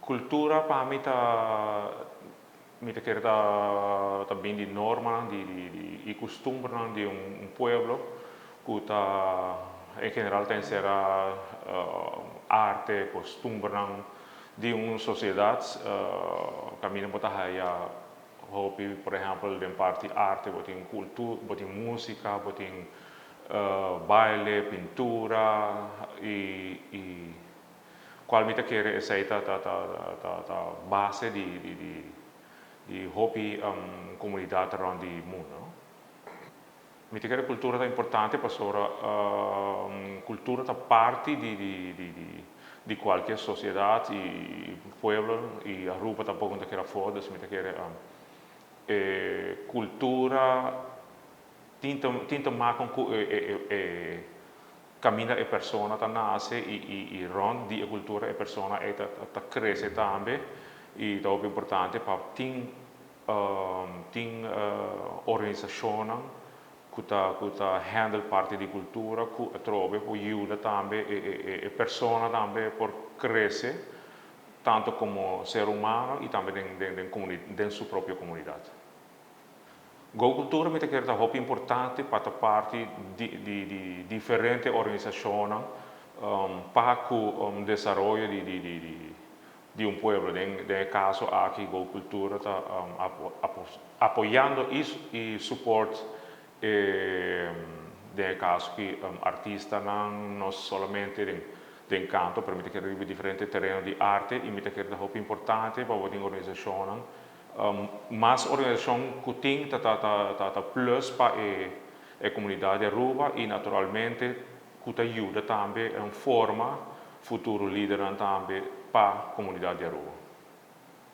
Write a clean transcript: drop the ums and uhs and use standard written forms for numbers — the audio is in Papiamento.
Cultura pa mi ta, mi ta kere ta bin di normanan di y custumbernan di un pueblo cu ta en general ta encera arte, costumbernan di un sociedad. Caminda bo ta haya hopi, por ehempel, den parti arte bo tin cultura, bo tin musica, bo tin baile, pintura y cual mi ta kere esey ta base di hopi comunidad rond di mundo, no? Mi ta kere cultura ta importante pasobra cultura ta parti di cualkier sociedad y pueblo y Aruba tampoco no ta kere afo. Dus mi ta kere cultura tin ta maken cu e caminda e persona ta nace y rond di e cultura e persona ey ta crece tambe y ta hopi importante pa tin organisacionnan cu ta handle parti di cultura cu atrobe por yuda tambe e persona tambe por crece tanto como ser humano y tambe den su propio comunidad. Go Cultura mi ta kere ta hopi importante pa ta parti di diferente organisacionnan pa cu desaroyo di un pueblo. Den e caso aki Go Cultura ta apoyando y support den e caso aki artistanan, no solamente den canto, pero mi ta kere riba diferente tereno di arte y mi ta kere ta hopi importante pa bo tin organisacionnan. Mas organisacion cu tin ta plus pa e comunidad di Aruba y naturalmente cu ta yuda tambe den forma futuro lidernan tambe pa comunidad di Aruba.